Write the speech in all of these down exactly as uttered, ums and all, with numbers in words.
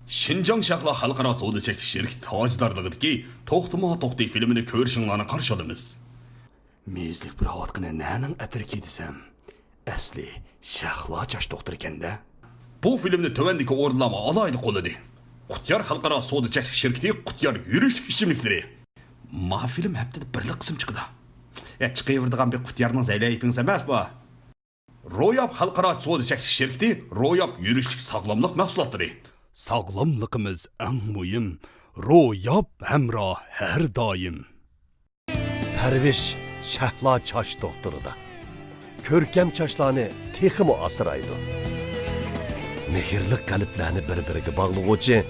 شىنجاڭ شەھلا خەلقئارا سودا چەكلىك شىركىتى تاجدارلىقىدىكى توختىما توختى فىلىمىنى كۆرۈشۈڭلارنى قارشى ئالىمىز. مېيىزلىك پۇراۋاتقىنى نەنىڭ ئەتىرىكى دېسەم، ئەسلى شەھلا چاچ دوختۇرىكەن-دە. بۇ فىلىمنى تۆۋەندىكى ئورۇنلارمۇ ئالاھىدە قوللىدى. قۇتيار خەلقئارا سودا چەكلىك شىركىتى قۇتيار يۈرۈشلۈك ئىچىملىكلىرى. ما فىلىم ھەپتىدە بىرلا قىسىم چىقىدۇ. يا، چىقىۋېرىدىغان بىر قۇتيارنىڭ زەيلەيپىڭىز ئەمەس بۇ. روياپ خەلقئارا سودا چەكلىك شىركىتى روياپ يۈرۈشلۈك ساغلاملىق مەھسۇلاتلىرى. ساغلاملىقىمىز ئەڭ مۇھىم، روياپ ھەمراھ ھەر دائىم. پەرۋىش شەھلا چاچ دوختۇرىدا. كۆركەم چاچلارنى تېخىمۇ ئاسرايدۇ. مېھىرلىك قەلبلەرنى بىر-بىرىگە باغلىغۇچى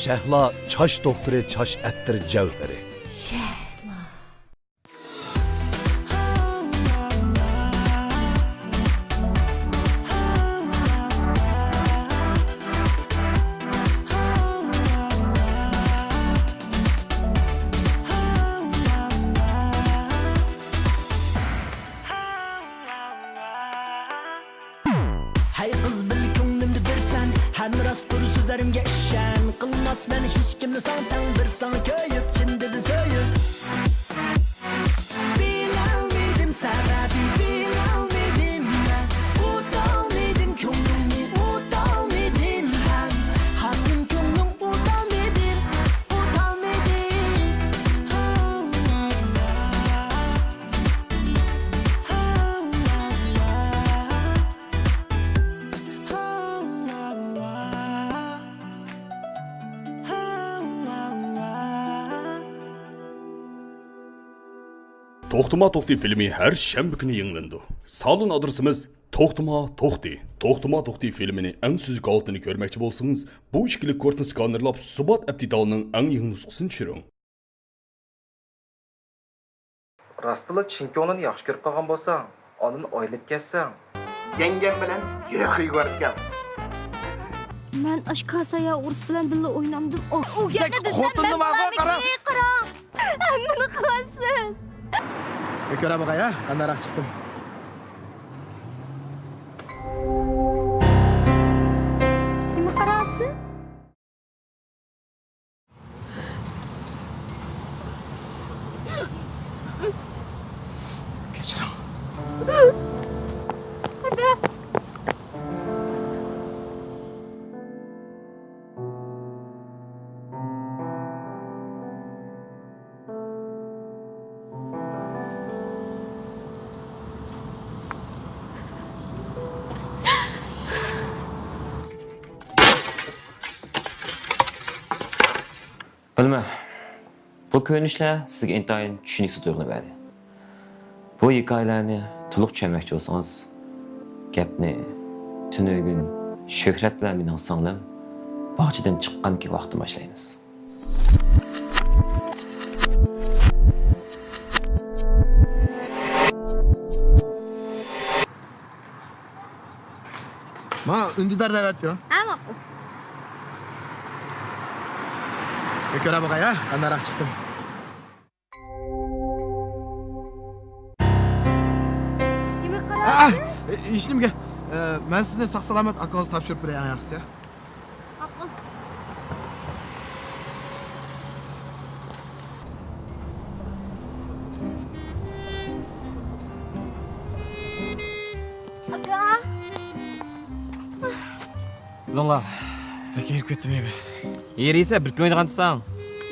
شەھلا چاچ دوختۇرى چاچ ئەتىر جەۋھىرى. شەھلا. ھەي قىز، بىل كۆڭلۈمدە بىرسەن، ھەم راستتۇر سۆزلىرىمگە ئىشەن. قىلماسمەن ھېچكىمنى ساڭا تەڭ، بىر ساڭا كۆيۈپ، چىن دىلدىن سۆيۈپ. بىلەلمىدىم سەۋەبى، بىلەلمىدىم مەن، ئۇتالمىدىم كۆڭلۈڭنى، ئۇتالمىدىم ھەم، ھاكىم كۆڭلۈڭ ئۇتالمىدىم، ئۇتالمىدىم. توختىما توختى فىلىمى ھەر شەنبە كۈنى يېڭىلىنىدۇ. سالون ئادرېسىمىز توختىما توختى. توختىما توختى فىلىمىنى ئەڭ سۈزۈك ھالىتىنى كۆرمەكچى بولسىڭىز، بۇ ئىككىلىك كودنى سكانېرلاپ، سۇبات ئەپ دېتالىنىڭ ئەڭ يېڭى نۇسخىسىنى چۈشۈرۈڭ. راستلا چىن كۆڭلۈڭنى ياخشى كۆرۈپ قالغان بولساڭ، ئاندىن ئايرىلىپ كەتسەڭ. يەڭگەم بىلەن يېقىغا بارىدىكەن. مەن ئاشۇ كاسايا ئورۇس بىلەن بىللە ئوينامدىم. ئۇ گەپنى دېسەم، خوتۇننى مەن بارغا قارا. قاراڭ. ھەممىنى قىلىسىز. كۆرە باقاي ھە، قانداقراق چىقتىم. نېمە قاراۋاتىسەن؟ كەچۈرۈڭ. بىلىمەن، بۇ كۆرۈنۈشلەر سىزگە ئىنتايىن چۈشىنىكسىز تۇيغۇنى بەردى. بۇ ھېكايىلەرنى تولۇق چۈشەنمەكچى بولسىڭىز، گەپنى تۈنۈگۈن شۆھرەت بىلەن مېنىڭ سىڭلىم باغچىدىن چىققاندىكى ۋاقىتتىن باشلايمىز. ماڭا ئۈندىدار دەۋەت بېرىڭ. ھە، ماقۇل. بىر كۆرە باقاي ھە، قانداقراق چىقتىم. نېمە ئا، قىلىۋاتىسىز؟ ھېچنېمىگە. ئە، مەن سىزنى ساق-سالامەت ئاكىڭىزغا تاپشۇرۇپ بېرەي، ئەڭ ياخشىسى. ماقۇل. ئاكا. بىلىڭلار، بەك ھېرىپ كەتتىم ھەي. ھېرىيسە بىر كۆيىدىغان تۇرساڭ.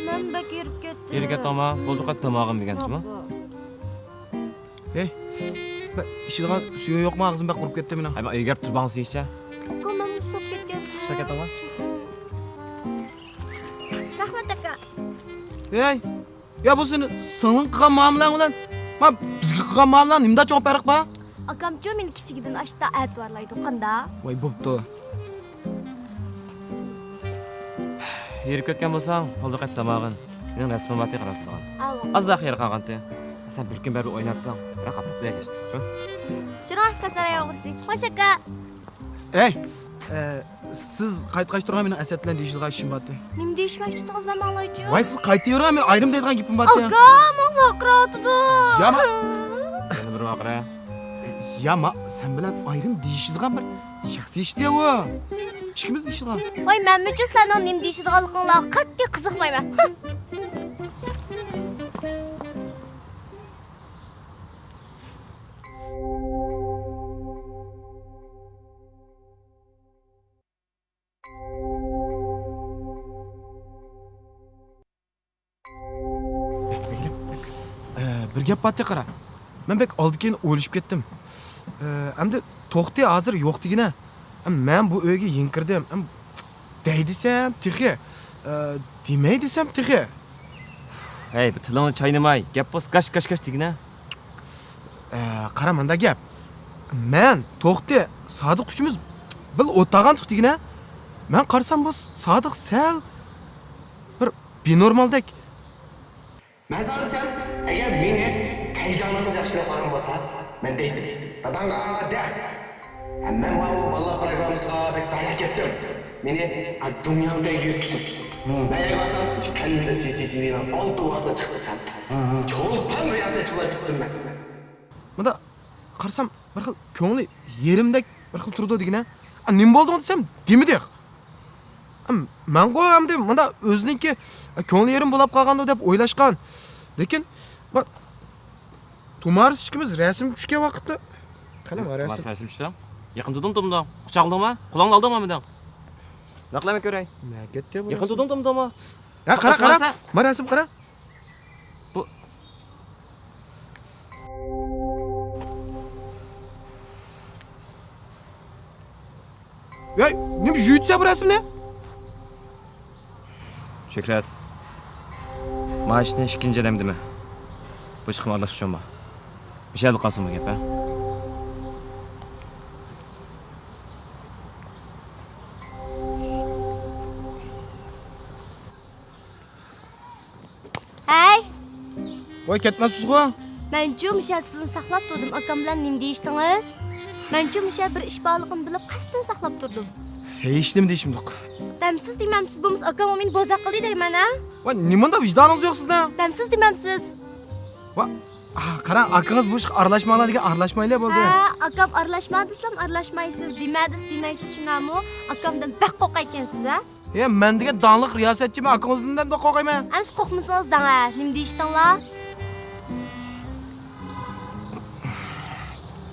مەن بەك ھېرىپ كەتتىم. ھېرىپ كەتتىڭما؟ بولدى، قايت تاماقىم دېگەنچىما؟ ماقۇل. ھەي، بە-، ئىچىدىغان سۈيۈڭ يوقمۇ؟ ئاغزىم بەك قۇرۇپ كەتتى مېنىڭ. ھەي، ماڭا ئۆيگە بېرىپ تۇرۇپ ئالسا ئىچە. ئاكا، مەن سۇسلاپ كەتكەن. سۇسلاپ كەتتىڭمۇ؟ رەھمەت، ئاكا. ھەي، يا بۇ سېنى سىڭلىڭغا قىلغان مۇئامىلەڭ بىلەن ما بىزگە قىلغان مۇئامىلەڭ نېمىدە چوڭ پەرق بار؟ ئاكامچۇ مېنى كىچىكىدىن ئاشتا ئەتىۋارلايدۇ، قاندا؟ ۋاي، بوپتۇ. ھېرىپ كەتكەن بولساڭ، بولدى، قايت تاماقىڭ. مېنىڭ رەسمىم بارتى، قاراسىدىغان. ئاۋۇ. ئازراق ھېرىقاغانتى. سەن بىر كۈن بەرىبىر ئويناپتىڭ، بىراق ئاپىرىپ بەرگەچتىڭ. شۇ. شۇراڭ، كاساراي ئوغرىسى. خوش، ئاكا. ئەي، ئە، سىز قايتقاچ تۇرغان، مېنىڭ ئەسەت بىلەن دېيىشىدىغان ئىشىم بارتى. نېمە دېيىشمەكچىدىڭىز، مەن ئاڭلايچۇ؟ ۋاي، سىز قايتىۋېرىڭ، مەن ئايرىم دەيدىغان گېپىم بارتى. ئاكا، ماڭا ۋارقىراۋاتىدۇ. يا ما- يەنە بىر ۋارقىرا. يا ما، سەن بىلەن ئايرىم دېيىشىدىغان بىر شەخسىي ئىشتى ئۇ. ئىككىمىز دېيىشىدىغان. ۋاي، مەنمۇچۇ سىلەرنىڭ نېمە دېيىشىدىغانلىقىڭلارغا قەتئىي قىزىقمايمەن. ھە. ئە، بىر گەپ بار تېخى قارا. مەن بەك ئالدى كېيىن ئويلىشىپ كەتتىم. ئە، ئەمدى توختى ھازىر يوق دېگىنە. ئە، مەن بۇ ئۆيگە يېڭى كىردىم. ئەم، دەي دېسەم تېخى. ئە، دېمەي دېسەم تېخى. ھەي، بىر تىلىڭنى چاينىماي، گەپ بولسا گاش، گاش، گاش دېگىنە. ئە، قارا، مۇنداق گەپ. مەن، توختى، سادىق ئۈچىمىز بىللە ئولتۇرغانتۇق دېگىنە. مەن قارىسام، بۇ سادىق سەل بىر بىنورمالدەك. مەن ساڭا دېسەم، ئەگەر مېنى تەيجانىڭىز ياخشى كۆرۈپ قالغان بولسا، مەن دەيتتىم، داداڭغا دە. ھە، مەن ماۋۇ بالىلار پروگراممىسىغا بەك زادى كەتتىم. مېنى، ھە، دۇنيانىڭ تېگىگە يۆتكىسۇن. مەن يەرگە بارسام، كەللىمدە سى سى تى ۋىنىڭ ئالتە ۋاقتىدا چىقىپ تۇرسام، چولپان رىياسەتچى بولۇپ كېتىپتىمەن. مۇنداق قارىسام، بىر خىل كۆڭلى يېرىمدەك بىر خىل تۇرىدۇ دېگىنە. ئا، نېمە بولدۇڭ دېسەم، دېمىدى. ئا، مەنغۇ ئەمدى مۇنداق ئۆزىنىڭكى، ئا، كۆڭلى يېرىم بولاپ قالغاندۇ دەپ ئويلاشقان. لېكىن، بۇ، تۇمارىس ئىككىمىز رەسىم چۈشكەن ۋاقىتتا. قېنى، ما تۇمارىس رەسىم. رەسىم چۈشتى. يېقىن تۇردۇڭ، تۇردۇڭ. قۇچاقلىدىڭما؟ قولۇڭنى ئالدىڭما مېنىڭ؟ نەقلەمە كۆرەي. نەگەتتە بۇ يېقىن رەسىم؟ تۇردۇڭ، تۇردۇڭما؟ يا، قارا، قارا. ما رەسىم، قارا. بۇ. يا، نېمە يۇيۇتسا بۇ رەسىمنى؟ شۆھرەت، ما ئىشنى ئىككىنچى ئادەم دېمە. بۇ ئىشقا ئارىلاشقۇچى بولما. مۇشۇ يەردە قالسۇن بۇ گەپ، ھە؟ ھەي! ۋاي، كەتمەسسىزغۇ؟ مەنچۇ مۇشۇ سىزنى ساقلاپ تۇردۇم. ئاكام بىلەن نېمە دېيىشتىڭىز؟ مەنچۇ مۇشۇ بىر ئىش بارلىقىنى بىلىپ، قەستەن ساقلاپ تۇردۇم. ھېچنېمە دېيىشمىدۇق. دەمسىز دېمەمسىز، بولمىسا ئاكام مېنى بوزەك قىلدى دەيمەن، ھە؟ ۋاي، نېمانداق ۋىجدانىڭىز يوق سىزنىڭ؟ دەمسىز دېمەمسىز. ۋا، ئا، قاراڭ، ئاكىڭىز بۇ ئىشقا ئارىلاشماڭلار دېگەن ئارىلاشمايلى بولدى. ھە، ئاكام ئارىلاشما دېسىلەم ئارىلاشمايسىز، دېمە دېسە دېمەيسىز، شۇنداقمۇ؟ ئاكامدىن بەك قورقايدىكەنسىز، ھە؟ ھە، مەن دېگەن داڭلىق رىياسەتچىمەن، ئاكىڭىزدىن نېمە قورقايمەن؟ ئەمىسە قورقمىسىڭىز دەڭە، نېمە دېيىشتىڭلار؟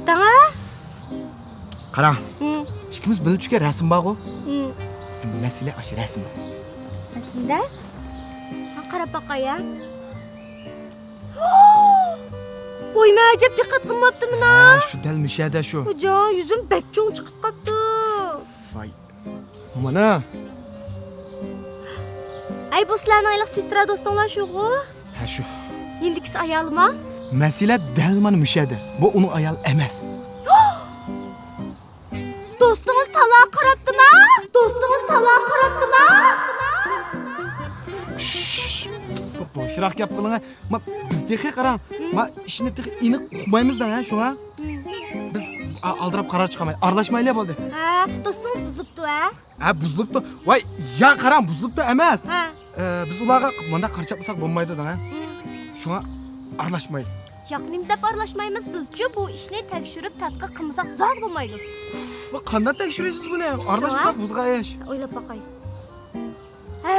دەڭە؟ قاراڭ، ھىم. ئىككىمىز بىللە چۈشكەن رەسىم بارغۇ؟ ھىم. مەسىلە ئاشۇ رەسىمدە. رەسىمدە؟ ھە، قاراپ باقاي، ھە. ۋوي، مەن ئەجەب دىققەت قىلماپتىمەن، ھە. ھە، شۇ دەل مۇشەدە شۇ. خوجا، يۈزۈم بەك چوڭ چىقىپ قاپتۇ. ۋاي. مانا. ئەي، بۇ سىلەرنىڭ ھېلىقى سېسترا دوستۇڭلار شۇغۇ؟ ھە، شۇ. يېنىدىكىسى ئايالىما؟ مەسىلە دەل مانا مۇشەدە. بۇ ئۇنىڭ ئايالى ئەمەس. دوستىڭىز تالا قاراپتىما؟ دوستىڭىز تالا قاراپتىما؟ شش! بوشراق گەپ قىلىڭە. ما، بىز تېخى قاراڭ. ما، ئىشنى تېخى ئېنىق ئۇقمايمىز دەڭ، ھە، شۇڭا. بىز ئا-، ئالدىراپ قارار چىقارماي، ئارىلاشمايلى بولدى. ھە، دوستىڭىز بۇزۇلۇپتۇ، ھە؟ ھە، بۇزۇلۇپتۇ. ۋاي، يا قاراڭ، بۇزۇلۇپتۇ ئەمەس. ھە. ئە، بىز ئۇلارغا مۇنداق قارا چاپلىساق بولمايدۇ دەڭ، ھە؟ شۇڭا ئارىلاشمايلى. ياق، نېمە دەپ ئارىلاشمايمىز؟ بىزچۇ بۇ ئىشنى تەكشۈرۈپ تەتقىق قىلمىساق زادى بولمايدۇ. ۋا، قانداق تەكشۈرىسىز بۇنى؟ ئارىلاشمىساق بولىدىغان ئىش. ئويلاپ باقاي. ھە،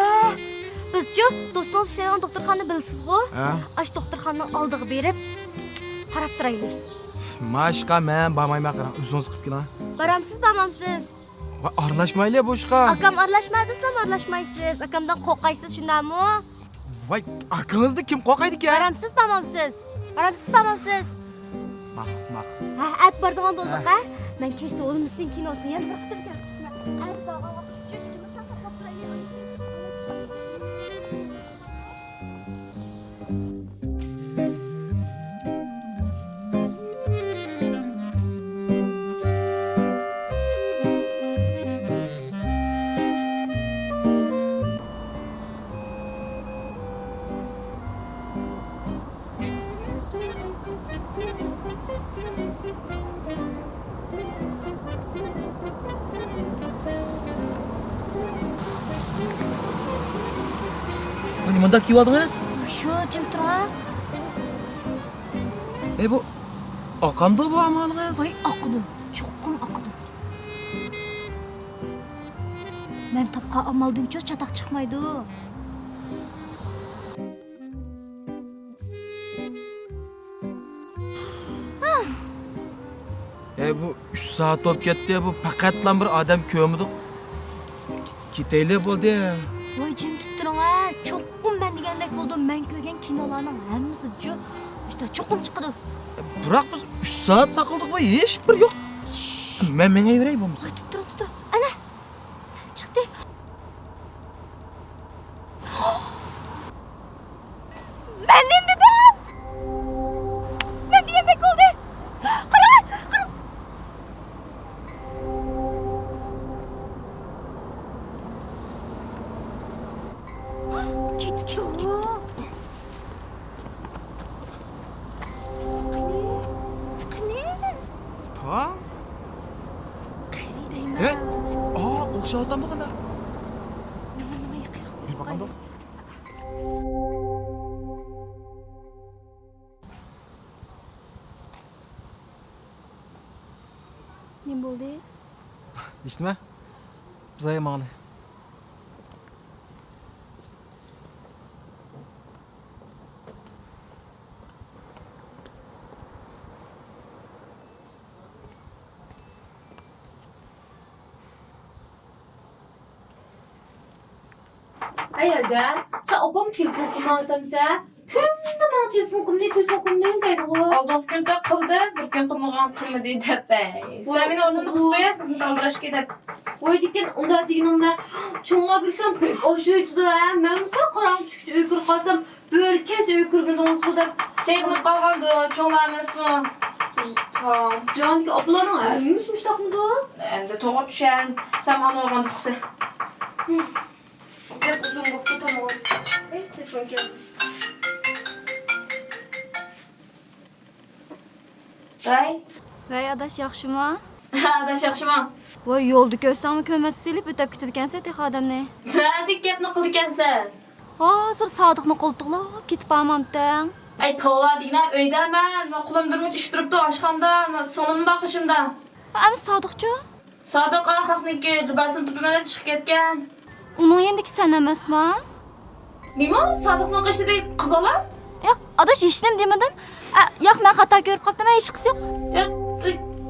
بىزچۇ دوستىڭىز ئىشلەيدىغان دوختۇرخانىنى بىلىسىزغۇ؟ ھە. ئاشۇ دوختۇرخانىنىڭ ئالدىغا بېرىپ قاراپ تۇرايلى. ماشقا، مەن بارمايمەن، قاراڭ، ئۆزىڭىز قىلىپ كېلىڭ. بارامسىز، بارمامسىز؟ ۋا، ئارىلاشمايلى بۇ ئىشقا. ئاكام ئارىلاشما دېسىلەم ئارىلاشمايسىز. ئاكامدىن قورقايسىز، شۇنداقمۇ؟ ۋاي، ئاكىڭىزدىن كىم قورقايدىكەن؟ بارامسىز، بارمامسىز؟ بارامسىز، بارمامسىز؟ ماقۇل، ماقۇل. ھە، ئەتە بارىدىغان بولدۇق، ھە؟ مەن كەچتە ئوغلۇمىزنىڭ كىنوسىنى يەنە بىر قېتىم كۆرۈپ چىقىمەن. ئەتە بارغان ۋاقىت ئۇچرىشىشىمىزنى ساقلاپ تۇرايلى. بۇنى مۇنداق كىيىۋالدىڭىز؟ شۇ، جىم تۇرۇڭ. ئەي، بۇ ئاقامدۇ بۇ ئامالىڭىز؟ ۋاي، ئاقىدۇ. چوقۇم ئاقىدۇ. مەن تاپقان ئامالدىنچۇ چاتاق چىقمايدۇ. ھەي، بۇ ئۈچ سائەت بولۇپ كەتتى، بۇ پەقەتلا بىر ئادەم كۆرمىدۇق. كېتەيلى بولدى. ۋاي، جىم تۇتتۇرۇڭ ھە، چوقۇم مەن دېگەندەك بولىدۇ، مەن كۆرگەن كىنولارنىڭ ھەممىسىدىچۇ، ئىشتا چوقۇم چىقىدۇ. بىراق بىز ئۈچ سائەت ساقلىدۇق، بۇ ھېچ بىر يوق. مەن مېڭەيۋېرەي بولمىسا. ۋاي، تۇتتۇرۇڭ، تۇتتۇرۇڭ، ئەنە. چىقتى. مەن نېمە دېدىم؟ مەن دېگەندەك بولدى. قارا، قارا. كېتىپتۇ. قېنى؟ قېنى؟ تاڭ؟ قېنى دەيمەن. ھە؟ ئا، ئوخشاۋاتامدۇ قانداق؟ ماڭا، ماڭا يېقىنراق بېرىپ باقايلى. نېمە بولدى؟ ھېچنېمە. بىز ئايا ماڭىلى. ئەي ئادەم، سەن ئاپام تېلېفون قىلمايۋاتامسەن؟ كۈندە ماڭا تېلېفون قىلمىدى، تېلېفون قىلمىدى دەيدىغۇ. ئالدىنقى كۈندە قىلدى، بىر كۈن قىلمىغان قىلمىدى دەپ. ئەي، سەن مېنى ئورنۇمدا قىلىپ قويۇڭ، قىزنى تاڭدىراشكە دەپ. ۋاي لېكىن ئۇنداق دېگىنىڭدە، چوڭلار بىلسەم بەك ئاشۇيتىدۇ ھە. مەنمۇ سەل قاراڭغۇ چۈشكىچە ئۆيگە كىرىپ قالسام، بۆرە كەلسە ئۆيگە كىرمىدىڭىزغۇ دەپ. سېغىنىپ قالغاندۇ، چوڭلار ئەمەسمۇ؟ تام، جاندىكى ئاپىلارنىڭ ھەممىسى مۇشۇنداقمىدۇ؟ ئەمدى توغرا چۈشەن. سەن ماڭا ئورغاندۇق قىلسا. گەپ ئۇزۇن بوپتۇ، تامام. ئەي، تېلېفون كەلدى. ۋەي. ۋەي، ئاداش، ياخشىمۇ؟ ھە، ئاداش، ياخشىمۇ؟ ۋاي، يولدا كۆرسەڭمۇ كۆرمەس سېلىپ ئۆتەپ كېتىدىكەنسەن تېخى ئادەمنى. نەدىكى گەپنى قىلىدىكەنسەن؟ ھازىر سادىقنى قولتۇقلاپ كېتىپ بارمامتىڭ؟ ئەي، توۋا دېگىنە، ئۆيدە مەن، مانا قولۇمدا بىر مۇنچە ئىش تۇرۇپتۇ، ئاشخانىدا، مانا سىڭلىممۇ بار قېشىمدا. ھە، ئەمىسە سادىقچۇ؟ سادىق، ئا، خەقنىڭكى جۇباسىنى تۇتۇپ مەن چىقىپ كەتكەن. ئۇنىڭ يېنىدىكى سەن ئەمەسما؟ نېمە؟ سادىقنىڭ قېشىدىكى قىز بالا؟ ياق، ئاداش، ھېچنېمە دېمىدىم. ئە، ياق، مەن خاتا كۆرۈپ قاپتىمەن، ھېچقىسى يوق. يا،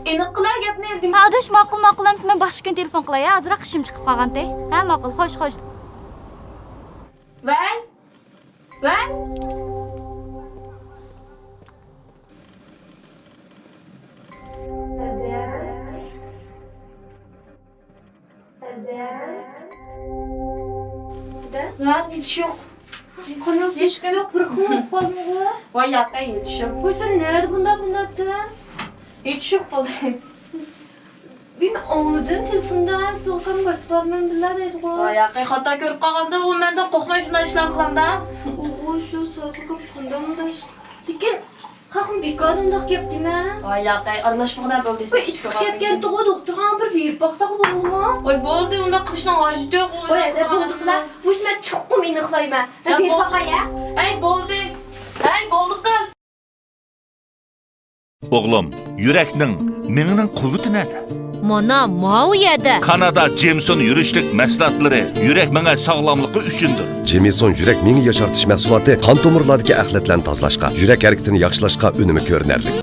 ئېنىق قىلە گەپنى، نېمە؟ ھە، ئاداش، ماقۇل، ماقۇل، ئەمىسە مەن باشقا كۈنى تېلېفون قىلاي، ھە، ئازراق ئىشىم چىقىپ قالغانتى. ھە، ماقۇل، خوش، خوش. ۋەي، ۋەي. ھە، ھېچ يوق. قانىڭ سېسىق يوق، بىر خىل بولۇپ قالدىڭغۇ؟ ۋاي ياقەي، ھېچ يوق. ۋاي، سەن نەدە بۇنداق بولاتتىڭ؟ ھېچ يوق بولدى. مەن ئاڭلىدىم، تېلېفوندا سىلكام باشقىلار بىلەن بىللە دەيدىغۇ. ۋاي ياقەي، خاتا كۆرۈپ قالغاندا، ئۇ مەندىن قورقماي شۇنداق ئىشلارنى قىلامدا. ئۇغۇ، شۇ سىلكام قانداق مۇنداق ئىش؟ لېكىن خەقمۇ بىكار ئۇنداق گەپ دېمەس. ۋاي ياقەي، ئارىلاشمىغىنە بولدى. ۋاي، ئىسسىپ كەتكەنتىغۇ، دوختۇرخانىغا بىر بېرىپ باقساق بولىدىغۇ؟ ۋاي بولدى، ئۇنداق قىلىشنىڭ ھاجىتى يوق. ۋاي ھەدە، بولدى قىلا. مۇشۇ مەن چوقۇم ئېنىقلايمەن. مەن بېرىپ باقاي ھە. ھەي بولدى. ھەي بولدى قىل. ئوغلۇم، يۈرەكنىڭ، مېڭىنىڭ قۇۋۋىتى نەدە؟ مانا ماۋۇ يەردە. كانادا جېمسون يۈرۈشلۈك مەھسۇلاتلىرى يۈرەك مېڭە ساغلاملىقى ئۈچۈندۇر. جېمسون يۈرەك مېڭە ياشارتىش مەھسۇلاتى قان تومۇرلاردىكى ئەخلەتلەرنى تازىلاشقا، يۈرەك ھەرىكىتىنى ياخشىلاشقا ئۈنۈمى كۆرۈنەرلىك.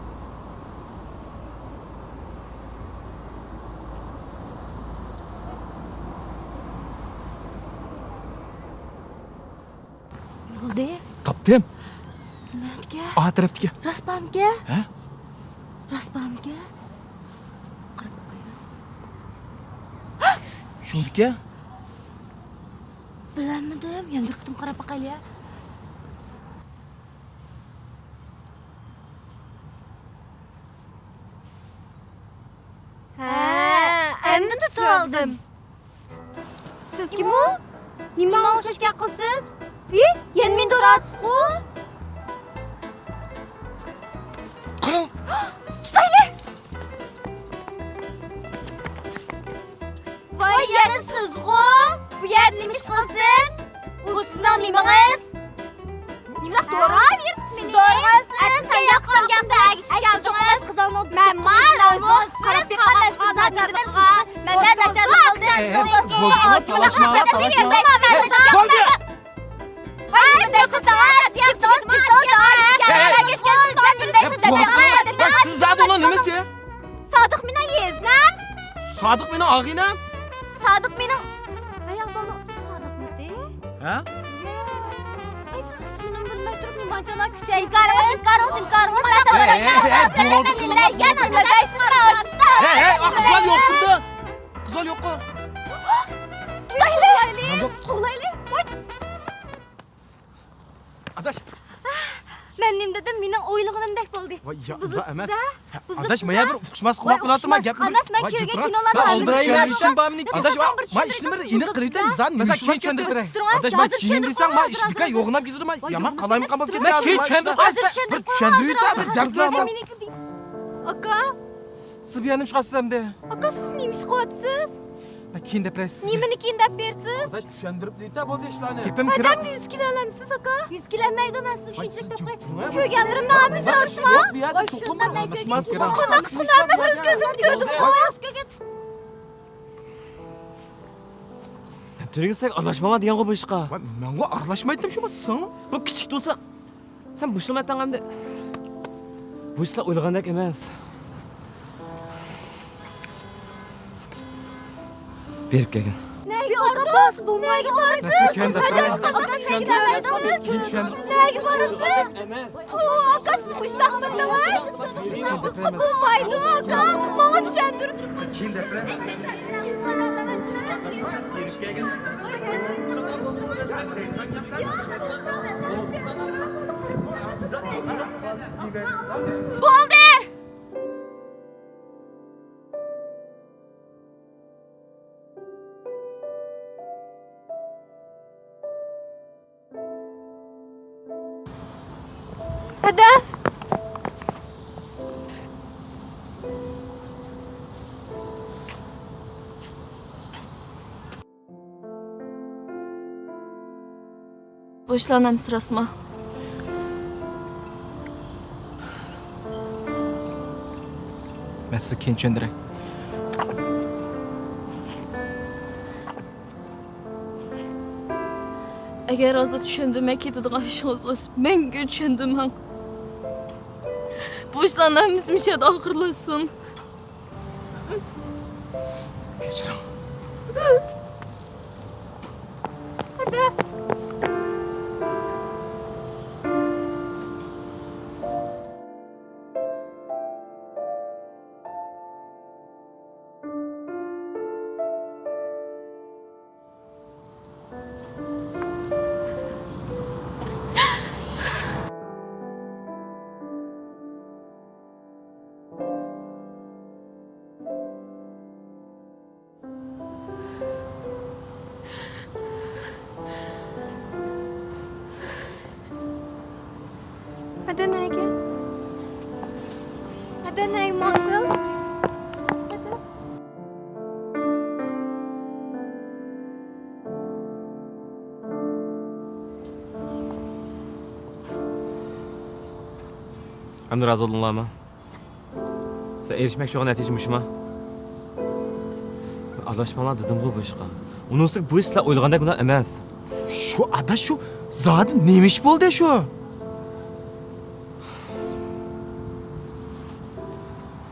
بولدى. تاپتىم. نەدىكى؟ ئا تەرەپتىكى. راست بارمىكى؟ ھە؟ راست بارمىكى؟ قاراپ باقايلى. شۇندىكى؟ بىلەلمىدىم. يەنە بىر قېتىم قاراپ باقايلى. ھە، ئەمدى تۇتۇۋالدىم. سىز كىم ئۇ؟ نېمە ماڭا ئوخشاش گەپ قىلىسىز؟ ۋى، يەنە مېنى دوراۋاتىسىزغۇ؟ قاراڭ! تۇتايلى! ۋاي، يەنە سىزغۇ؟ بۇ يەردە نېمە ئىش قىلىسىز؟ بۇ سىزنىڭ نېمىڭىز؟ نېمىلا دوراۋېرىسىز مېنى؟ سىز دورىغانسىز، قانداق قىلسام گەپنى ئەگىشىپ كەلدىڭىز؟ قىزىڭنىڭ مەن مانا ئۆزىڭىز قاراپ بېقىمەن، سىز ناچارلىقىڭىز. مەندە ناچارلىق بولدى. ئەي، بولدى، تالاشماڭلار، تالاشماڭلار. بولدى. ۋاي، سىز زادى ئۇلار نېمىسى؟ سادىق مېنىڭ يېزنەم. سادىق مېنىڭ ئاغىنەم. سادىق مېنىڭ. ئاياغ بالىنىڭ ئىسمى سادىقمىدى؟ ھە؟ ئاي، سىز ئىسمىنىمۇ بىلمەي تۇرۇپ نېمانچىلا كۈچەيسىز؟ ئىنكارىڭىز، ئىنكارىڭىز، ئىنكارىڭىز. ھە، ھە، ھە، بولدى. ھە، ھە، قىز بالا يوققۇ. قوغلايلى. قوغلايلى. قوغلايلى. قوي. ئاداش. مەن نېمە دېدىم؟ مېنىڭ ئويلىغىنىمدەك بولدى. ۋاي، سىز يا، بۇزۇپسىز، ھە؟ ھە، بۇزۇپسىز، ئاداش، مايا بىر ئۇقۇشماس قىلىپ بولاتتىم، گەپنى. ئەمەس، مەن كۆرگەن كىنولارنى ئالدىرايمەن. شۇنداق بىر چۈشەندۈرۈپ بېرەي. ئاداش، ما ئىشنى بىر ئېنىق قىلىۋېتەي، زادى مۇشۇ چۈشەندۈرۈپ بېرەي. ئاداش، ما كىيىم دېسەڭ، ما ئىش بىكا يوغىناپ كېتىدۇ، ما يامان قالايمىقان بولۇپ كېتىدۇ. بىر چۈشەندۈرۈپ بېرەي، بىر دەپ بېرىسەن. ئاكا، سىز بۇ يەردە نېمە ئىش قىلىۋاتىسىز؟ مەن كېيىن دەپ بېرەي سىزگە. نېمىنى كېيىن دەپ بېرىسىز؟ ئاداش، چۈشەندۈرۈپ دېيتە بولدى ئىشلارنى. گېپىم كىرىپ. ئادەمنى يۈز كېلەلەمسىز، ئاكا؟ يۈز كېلەلمەيدۇ، مەن سىزگە شۇنچىلىك دەپ قوياي. كۆرگەنلىرىمنى ھەممىسىنى ئالسىما؟ ۋاي، شۇنداق مەن كۆرگەن. قانداق قىلىپ ئۆز كۆزۈمنى كۆردۈم. تۈرگۈسەك ئارىلاشماڭلار دېگەنغۇ بۇ ئىشقا. ۋاي، مەنغۇ ئارىلاشمايتتىم شۇ سىڭلىم. بۇ كىچىك تۇرسا. سەن بوشلىما ئەتەڭ ئەمدى. بۇ ئىشلار ئويلىغاندەك ئەمەس. بېرىپ كەلگىن. نەگە ئاكا بارسا بولمايدۇ بارسا؟ نەگە بارسا؟ ئاكا، سىز مۇشتاقمىدىڭىز؟ ئاكا، سىز مۇشتاقمىدىڭىز؟ بولمايدۇ ئاكا، ماڭا چۈشەندۈرۈپ. بولدى! ھەدە! بۇ ئىشلارنى ھەممىسى راستمۇ؟ مەن سىزگە كېيىن چۈشەندۈرەي. ئەگەر ھازىر چۈشەندۈرمەي كېتىدىغان ئىشىڭىز بولسا، مەڭگۈ چۈشەندۈرمەڭ. بۇ ئىشلارنىڭ ھەممىسى مۇشۇ يەردە ئاخىرلاشسۇن. كەچۈرۈڭ. ھەدە نەگە؟ ھەدە نەگە ماڭدىڭ؟ ھەدە. ئەمدى رازى بولدۇڭلارمۇ؟ سەن ئېرىشمەكچى بولغان نەتىجە مۇشۇما؟ ئاداشماڭلار دېدىمغۇ بۇ ئىشقا. ئۇنىڭ ئۈستىگە بۇ ئىش سىلەر ئويلىغاندەك ئۇنداق ئەمەس. شۇ ئاداش، شۇ زادى نېمە ئىش بولدى شۇ؟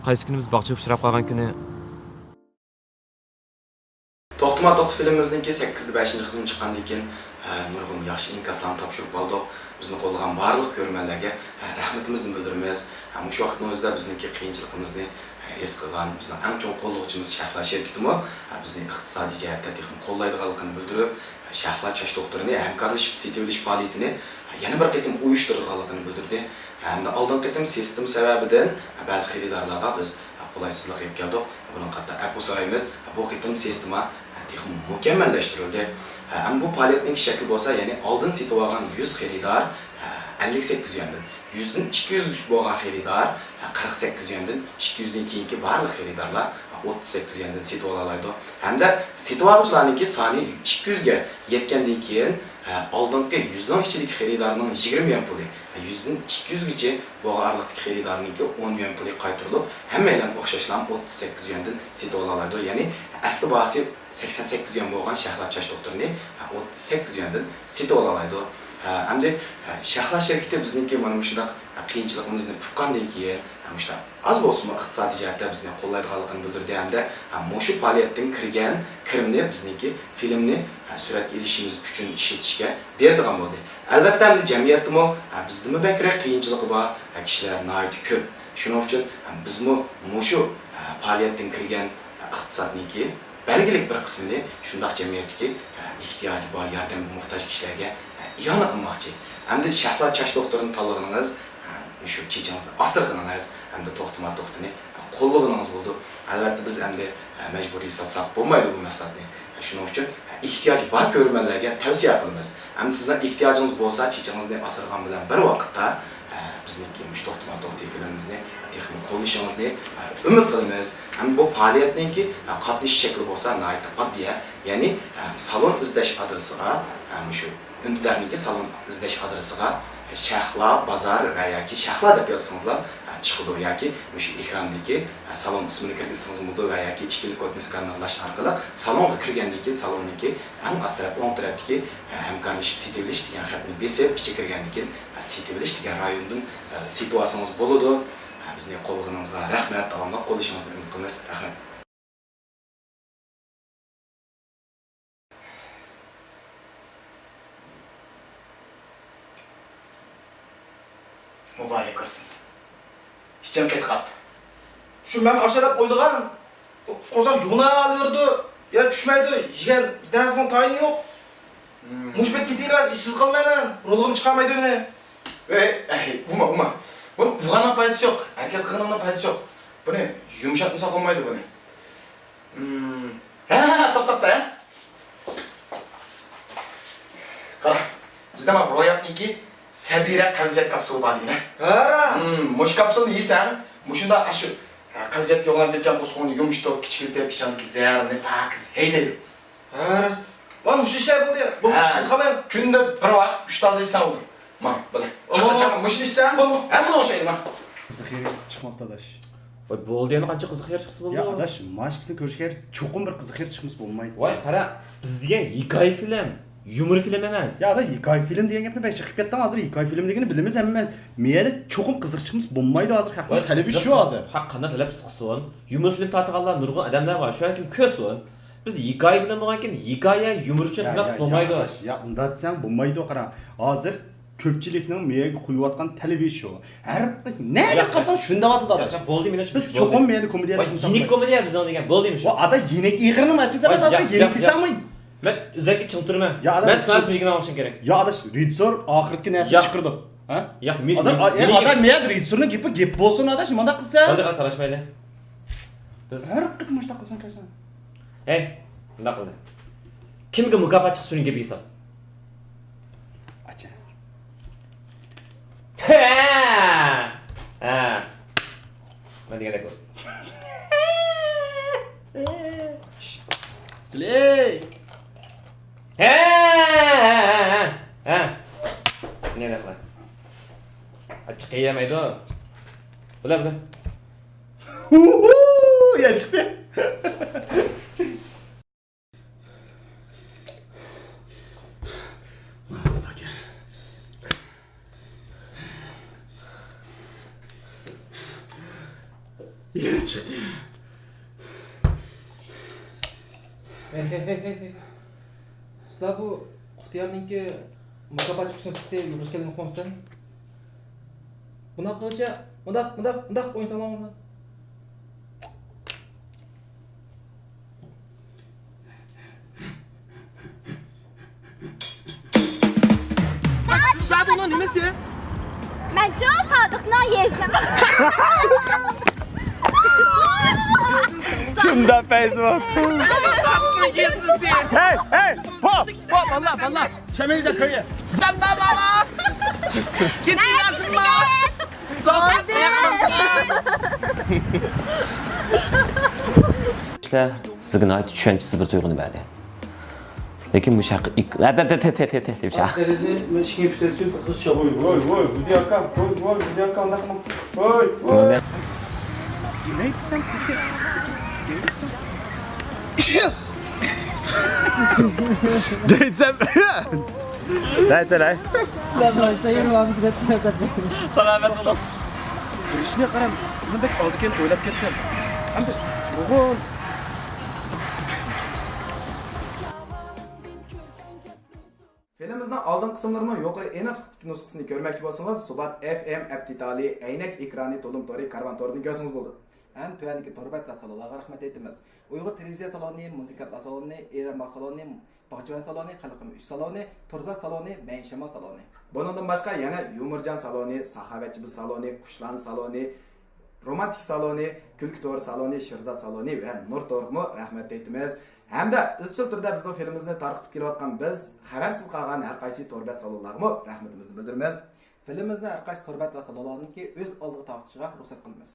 قايسى كۈنى بىز باغچىغا ئۇچراپ قالغان كۈنى. توختىما توختى فىلىمىمىزنىڭكى سەككىزدە بەشىنچى قىسمى چىققاندىن كېيىن، ھە، نۇرغۇن ياخشى ئىنكاسلارنى تاپشۇرۇپ ئالدۇق. بىزنى قوللىغان بارلىق كۆرۈرمەنلەرگە، ھە، رەھمىتىمىزنى بىلدۈرىمىز. ھە، مۇشۇ ۋاقىتنىڭ ئۆزىدە بىزنىڭكى قىيىنچىلىقىمىزنى، ھە، ھېس قىلغان بىزنىڭ ئەڭ چوڭ قوللىغۇچىمىز شەھلا شىركىتىمۇ، ھە، بىزنى ئىقتىسادىي جەھەتتە تېخىمۇ قوللايدىغانلىقىنى بىلدۈرۈپ، ھە، شەھلا چاچ دوختۇرىنى ھەمكارلىشىپ سېتىۋېلىش پائالىيىتىنى، ھە، يەنە بىر قېتىم ئۇيۇشتۇرىدىغانلىقىنى بىلدۈردى. ھەمدە ئالدىنقى قېتىم سىستېما سەۋەبىدىن، ھە، بەزى خېرىدارلارغا بىز، ھە، قولايسىزلىق ئېلىپ كەلدۇق. بۇنىڭغا قاتتىق ئەپۇ سورايمىز. بۇ قېتىم سىستېما تېخىمۇ مۇكەممەللەشتۈرۈلدى. ئەمما بۇ پائالىيەتنىڭ شەكلى بولسا، يەنى ئالدىن سېتىۋالغان يۈز خېرىدار ئەللىك سەككىز يۈەندىن، يۈزدىن ئىككى يۈز بولغان خېرىدار قىرىق سەككىز يۈەندىن، ئىككى يۈزدىن كېيىنكى بارلىق خېرىدارلار ئوتتۇز سەككىز يۈەندىن سېتىۋالالايدۇ. ھەمدە سېتىۋالغۇچىلارنىڭكى سانى ئىككى يۈزگە يەتكەندىن كېيىن، ئالدىنقى يۈزنىڭ ئىچىدىكى خېرىدارنىڭ يىگىرمە يۈەن پۇلى، يۈزدىن ئىككى يۈزگىچە بولغان ئارىلىقتىكى خېرىدارنىڭكى ئون يۈەن پۇلى قايتۇرۇلۇپ، ھەممەيلەن ئوخشاشلا ئوتتۇز سەككىز يۈەندىن سېتىۋالالايدۇ. يەنى ئەسلى باھاسى سەكسەن سەككىز يۈەن بولغان شەھلا چاچ دوختۇرىنى، ھە، ئوتتۇز سەككىز يۈەندىن سېتىۋالالايدۇ. ھە، ئەمدى، ھە، شەھلا شىركىتى بىزنىڭكى مانا مۇشۇنداق، ھە، قىيىنچىلىقىمىزنى ئۇققاندىن كېيىن، ھە، مۇشۇنداق ئاز بولسىمۇ ئىقتىسادىي جەھەتتە بىزنى قوللايدىغانلىقىنى بىلدۈردى ھەمدە، ھە، مۇشۇ پائالىيەتتىن كىرگەن كىرىمنى بىزنىڭكى فىلىمنى، ھە، سۈرەتكە ئېلىشىمىز ئۈچۈن ئىشلىتىشكە بېرىدىغان بولدى. ئەلۋەتتە، ئەمدى جەمئىيەتتىمۇ، ھە، بىزدىنمۇ بەكرەك قىيىنچىلىقى بار، ھە، كىشىلەر ناھايىتى كۆپ. شۇنىڭ ئۈچۈن، ھە، بىزمۇ مۇشۇ، ھە، پائالىيەتتىن كىرگەن، ھە، ئىقتىسادنىڭكى بەلگىلىك بىر قىسمىنى شۇنداق جەمئىيەتتىكى، ھە، ئېھتىياجى بار، ياردەمگە موھتاج كىشىلەرگە، ھە، ئىئانە قىلماقچى. ئەمدى شەھلا چاچ دوختۇرىنى تاللىغىنىڭىز، ھە، مۇشۇ چېچىڭىزنى ئاسرىغىنىڭىز ھەمدە توختىمات توختىنى، ھە، قوللىغىنىڭىز بولىدۇ. ئەلۋەتتە، بىز ئەمدى، ھە، مەجبۇرىي ساتساق بولمايدۇ بۇ مەھسۇلاتنى. شۇنىڭ ئۈچۈن ئېھتىياجى بار كۆرۈرمەنلەرگە تەۋسىيە قىلىمىز. ئەمدى سىزنىڭ ئېھتىياجىڭىز بولسا، چېچىڭىزنى ئاسرىغان بىلەن بىر ۋاقىتتا، ئە، بىزنىڭكى مۇشۇ توختىمات توختى فىلىمىمىزنى تېخىمۇ قوللىشىڭىزنى، ئە، ئۈمىد قىلىمىز. ئەمدى بۇ پائالىيەتنىڭكى، ئە، قاتنىشىش شەكلى بولسا ناھايىتى ئاددىي. يەنى، ئە، سالون ئىزدەش ئادرېسىغا، ئە، مۇشۇ ئۈندىدارنىڭكى سالون ئىزدەش ئادرېسىغا شەھلا بازار ۋە ياكى شەھلا دەپ يازسىڭىزلا، ئە، چىقىدۇ. ياكى مۇشۇ ئېكراندىكى، ئە، سالون ئىسمىنى كىرگۈزسىڭىز بولىدۇ ۋە ياكى ئىككىلىك كودنى سكانېرلاش ئارقىلىق سالونغا كىرگەندىن كېيىن سالوننىڭكى ئەڭ ئاست تەرەپ، ئوڭ تەرەپتىكى، ئە، ھەمكارلىشىپ سېتىۋېلىش دېگەن خەتنى بېسىپ، ئىچىگە كىرگەندىن كېيىن، ئە، سېتىۋېلىش دېگەن رايوندىن، ئە، سېتىۋالسىڭىز بولىدۇ. ئە، بىزنى قوللىغىنىڭىزغا رەھمەت، داۋاملىق قوللىشىڭىزنى ئۈمىد قىلىمىز. رەھمەت. مۇبارەك بولسۇن. ئىچىم قېتىقاتتى. شۇ مەن ئاشۇ دەپ ئويلىغان. قورساق يوغىناۋېرىدۇ. يا چۈشمەيدۇ. يېگەن بىتەرسىنىڭ تايىنى يوق. مۇشۇ پېتى كېتىۋېرە، ئىشسىز قالمايمەن. رولغىمۇ چىقارمايدۇ مېنى. ئەي، ئەي، ئۇما، ئۇما. بۇنى ئۇرغاننىڭ پايدىسى يوق. ھەرىكەت قىلغىنىڭنىڭ پايدىسى يوق. بۇنى يۇمشاتمىساق بولمايدۇ بۇنى. ھە، ھە، ھە، توختا، توختا، ھە. قارا، بىزدە مانا روياپنىڭكى سەبىرە قەۋزىيەت كاپسۇلى بار دېگەن، ھە؟ ھە، راست. مۇشۇ كاپسۇلنى يېسەڭ، مۇشۇنداق ئاشۇ، ھە، قەۋزىيەت يوغىناپ كەتكەن قورسىقىڭنى يۇمشىتىپ، كىچىكلىتىپ، ئىچىڭدىكى زەھەرنى پاكىز ھەيدەيدۇ. ھە، راست. مانا مۇشۇ ئىش بولدى. بۇ ھە. ئىشسىز قالمايمەن. كۈندە بىر ۋاق ئۈچ تال يېسەڭ بولدى. ماڭ، بىلە. چاقا، ئومۇ. چاقا، مۇشۇنى ئىچسەڭ، ئومۇ. ھەممىنى ئوخشايدۇ، ماڭ. قىزىق يېرى چىقماپتۇ، ئاداش. ۋاي، بولدى، يەنە قانچە قىزىق يېرى چىقسا بولدى؟ يا، ئاداش، ماشكىسىنى كۆرۈشكە چوقۇم بىر قىزىق يېرى چىقمىسا بولمايدۇ. ۋاي، قارا، بىز دېگەن ھېكايە فىلىم، يۇمۇر فىلىم ئەمەس. يا، ئاداش، ھېكايە فىلىم دېگەن گەپنى بەك چىقىپ كەتتىڭ ھازىر. ھېكايە فىلىم دېگەننى بىلىمىز ھەممىمىز. مېيەدە چوقۇم قىزىق چىقمىسا بولمايدۇ ھازىر. خەقنىڭ ۋاي، تەلىپى قىزىق شۇ ھازىر. خەق قانداق تەلەپ قىلسۇن؟ يۇمۇر فىلىم تارتىدىغانلار نۇرغۇن ئادەملەر بار، شۇ ھەركىم كۆرسۇن. بىز ھېكايە فىلىم بولغانكىن، ھېكايە، يۇمۇر ئۈچۈن يا، خىزمەت يا، قىلسا يا، بولمايدۇ. ئاداش، يا، ئۇنداق دېسەڭ بولمايدۇ، قارا. ھازىر كۆپچىلىكنىڭ مېيەگە قويۇۋاتقان تەلىپى شۇ. ھەر نەدىن يا، قارىساڭ شۇنى دەۋاتىدۇ، يا، ئاداش. يا، بولدى، مېنى بىز چوقۇم مېيەدە كومېدىيەلىك ۋاي، ئىنسان يېنىك بولىمىز. كومېدىيە بىزنىڭ دېگەن، بولدى، مۇشۇ. ۋاي، ئاداش، يېنىك ئېغىرنىڭ مەسىلىسى ۋاي، ئەمەس، يا، ئاداش، يا، يېنىك يا. دېسەڭمۇ. مەن ئۆزەككە چىڭ تۇرىمەن. يا، ئاداش، مەن سېنىڭ سۆزۈڭنى ئاڭلىشىم كېرەك. يا، ئاداش، رېژىسسور ئاخىرىدىكى نەرسىنى يا. چىقىرىدۇ. ھە؟ ياق، مېنى، ئاداش، مېنى، ئاداش، مېنى مېيەدە رېژىسسورنىڭ گېپى گەپ بولسۇن، ئاداش، مۇنداق قىلسا. بولدى، قارا، تالاشمايلى. بىز ھەر قېتىم مۇشۇنداق قىلساڭ كۆرسەڭ. ھەي، مۇنداق قىلدى. كىمگە مۇكاپات چىقسا، شۇنىڭ گېپىگە ھېساب. ئاچا. ھە! ھە. مەن دېگەندەك بولسۇن. سىلەي. ھە! ھە! ھە! ھە! نېمە قىلاي؟ ئاچچىق يېمەيدۇ. بۇلار، بۇلار. يا چىقتى. يەنە چىقتى. ھەي، ھەي، ھەي، ھەي، ھەي. سىلەر بۇ قۇتىيارنىڭكى مۇكاپات چىقىشىنى سۈپىتى يۇقىرى كەلگەن ئۇقمامسىلەر؟ بۇنداق قىلغۇچە، مۇنداق، مۇنداق، مۇنداق ئوينىساڭلار مۇنداق. زادىنىڭ نېمىسى؟ مەنچۇ سادىقنىڭ يېزىسى. شۇنداق پەيزى بار. سادىقنىڭ يېزىسى. ھەي، ھەي، ھوپ، ھوپ، باللا، باللا. چەمەيدە كۆيە. سىزدەمدە بابا. كېتىۋەرسىنما. كىشىلەر سىزگە ناھايىتى چۈشەنچىسىز بىر تۇيغۇنى بەردى. لېكىن مۇشۇ ھەققە ئىك-، ۋاي، ۋاي، ۋاي، ۋۇدى ئاكا، ۋاي، ۋاي، ۋۇدى ئاكا، ئانداقمۇ؟ ۋاي، ۋاي. دېمەيدىسەن تېخى. دەيدىسەن. دەيدىسەن. دەيدىسەن. سالامەت بولۇڭ. كىرىشنى قاراڭ، بۇنى بەك ئالدىكەن ئويلاپ كەتكەن. ئەمدى نۇرغۇن. فىلىمىمىزنىڭ ئالدىنقى قىسىملىرىنىڭ يۇقىرى ئېنىقلىقتىكى نۇسخىسىنى كۆرمەكچى بولسىڭىز، سۇبات ئەف ئېم ئەپ دېتالى، ئەينەك ئېكرانى، تولۇم تورى، كارۋان تورىدىن كۆرسىڭىز بولىدۇ. ھەم تۆۋەندىكى تور بەت ۋە سالونلارغا رەھمەت ئېيتىمىز. ئۇيغۇر تېلېۋىزىيە سالونى، مۇزىكانتلار سالونى، ئېرەن باغ سالونى، باغچىۋەن سالونى، خەلقىم ئۈچ سالونى، تورزا سالونى، مەيىن شامال سالونى. بۇنىڭدىن باشقا يەنە يۇمۇرجان سالونى، ساخاۋەتچى بىز سالونى، قۇشلان سالونى، رومانتىك سالونى، كۈلكە تورى سالونى، شىرزات سالونى ۋە نۇر تورىغىمۇ رەھمەت ئېيتىمىز. ھەمدە ئىزچىل تۈردە بىزنىڭ فىلىمىمىزنى تارقىتىپ كېلىۋاتقان بىز خەۋەرسىز قالغان ھەر قايسى تور بەت سالونلارغىمۇ رەھمىتىمىزنى بىلدۈرىمىز. فىلىمىمىزنى ھەر قايسى تور بەت ۋە سالونلارنىڭكى ئۆز ئالدىغا تارقىتىشىغا رۇخسەت قىلىمىز.